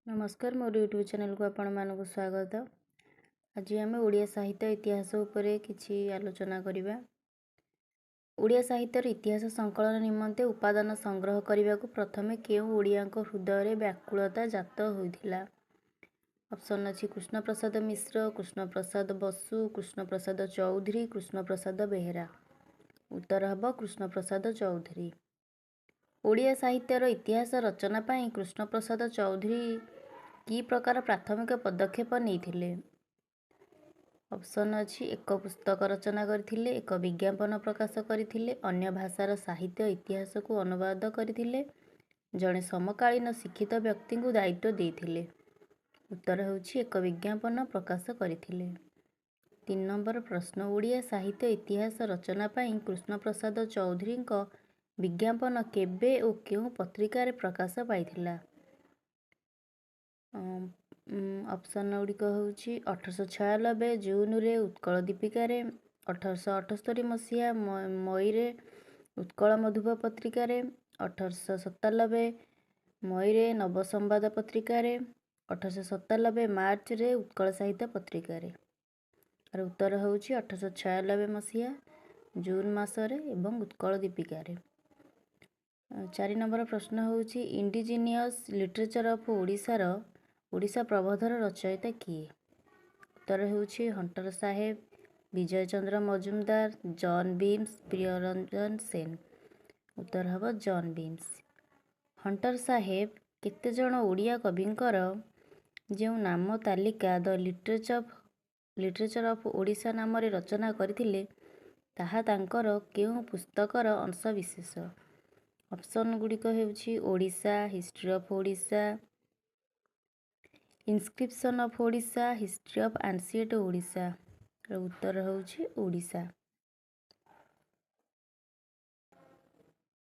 ନମସ୍କାର, ମୋର ୟୁଟ୍ୟୁବ୍ ଚ୍ୟାନେଲ୍କୁ ଆପଣମାନଙ୍କୁ ସ୍ୱାଗତ। ଆଜି ଆମେ ଓଡ଼ିଆ ସାହିତ୍ୟ ଇତିହାସ ଉପରେ କିଛି ଆଲୋଚନା କରିବା। ଓଡ଼ିଆ ସାହିତ୍ୟର ଇତିହାସ ସଂକଳନ ନିମନ୍ତେ ଉପାଦାନ ସଂଗ୍ରହ କରିବାକୁ ପ୍ରଥମେ କେଉଁ ଓଡ଼ିଆଙ୍କ ହୃଦୟରେ ବ୍ୟାକୁଳତା ଜାତ ହୋଇଥିଲା? ଅପସନ୍ ଅଛି କୃଷ୍ଣପ୍ରସାଦ ମିଶ୍ର, କୃଷ୍ଣପ୍ରସାଦ ବସୁ, କୃଷ୍ଣପ୍ରସାଦ ଚୌଧୁରୀ, କୃଷ୍ଣପ୍ରସାଦ ବେହେରା। ଉତ୍ତର ହେବ କୃଷ୍ଣପ୍ରସାଦ ଚୌଧୁରୀ। ଓଡ଼ିଆ ସାହିତ୍ୟର ଇତିହାସ ରଚନା ପାଇଁ କୃଷ୍ଣପ୍ରସାଦ ଚୌଧୁରୀ କି ପ୍ରକାର ପ୍ରାଥମିକ ପଦକ୍ଷେପ ନେଇଥିଲେ? ଅପସନ୍ ଅଛି ଏକ ପୁସ୍ତକ ରଚନା କରିଥିଲେ, ଏକ ବିଜ୍ଞାପନ ପ୍ରକାଶ କରିଥିଲେ, ଅନ୍ୟ ଭାଷାର ସାହିତ୍ୟ ଇତିହାସକୁ ଅନୁବାଦ କରିଥିଲେ, ଜଣେ ସମକାଳୀନ ଶିକ୍ଷିତ ବ୍ୟକ୍ତିଙ୍କୁ ଦାୟିତ୍ୱ ଦେଇଥିଲେ। ଉତ୍ତର ହେଉଛି ଏକ ବିଜ୍ଞାପନ ପ୍ରକାଶ କରିଥିଲେ। 3 ନମ୍ବର ପ୍ରଶ୍ନ, ଓଡ଼ିଆ ସାହିତ୍ୟ ଇତିହାସ ରଚନା ପାଇଁ କୃଷ୍ଣପ୍ରସାଦ ଚୌଧୁରୀଙ୍କ ବିଜ୍ଞାପନ କେବେ ଓ କେଉଁ ପତ୍ରିକାରେ ପ୍ରକାଶ ପାଇଥିଲା? ଅପସନ୍ ଗୁଡ଼ିକ ହେଉଛି 1896 ଜୁନରେ ଉତ୍କଳ ଦୀପିକାରେ, 1878 ମସିହା ମଇରେ ଉତ୍କଳ ମଧୁପ ପତ୍ରିକାରେ, 1897 ମଇରେ ନବସମ୍ବାଦ ପତ୍ରିକାରେ, 1897 ମାର୍ଚ୍ଚରେ ଉତ୍କଳ ସାହିତ୍ୟ ପତ୍ରିକାରେ। ଆର ଉତ୍ତର ହେଉଛି 1896 ମସିହା ଜୁନ ମାସରେ ଏବଂ ଉତ୍କଳ ଦୀପିକାରେ। 4 ନମ୍ବର ପ୍ରଶ୍ନ ହେଉଛି ଇଣ୍ଡିଜିନିୟସ୍ ଲିଟରେଚର୍ ଅଫ୍ ଓଡ଼ିଶାର ଓଡ଼ିଶା ପ୍ରବନ୍ଧର ରଚୟିତା କିଏ? ଉତ୍ତର ହେଉଛି ହଣ୍ଟର ସାହେବ, ବିଜୟ ଚନ୍ଦ୍ର ମଜୁମଦାର, ଜନ୍ ବିମ୍ସ, ପ୍ରିୟରଞ୍ଜନ ସେନ। ଉତ୍ତର ହେବ ଜନ୍ ବିମ୍ସ। ହଣ୍ଟର ସାହେବ କେତେଜଣ ଓଡ଼ିଆ କବିଙ୍କର ଯେଉଁ ନାମ ତାଲିକା ଦ ଲିଟରେଚର୍ ଅଫ୍ ଓଡ଼ିଶା ନାମରେ ରଚନା କରିଥିଲେ, ତାହା ତାଙ୍କର କେଉଁ ପୁସ୍ତକର ଅଂଶବିଶେଷ? ଅପସନ୍ ଗୁଡ଼ିକ ହେଉଛି Odisha, history of Odisha, inscription of Odisha, history of ancient Odisha. ଉତ୍ତର ହେଉଛି ଓଡ଼ିଶା।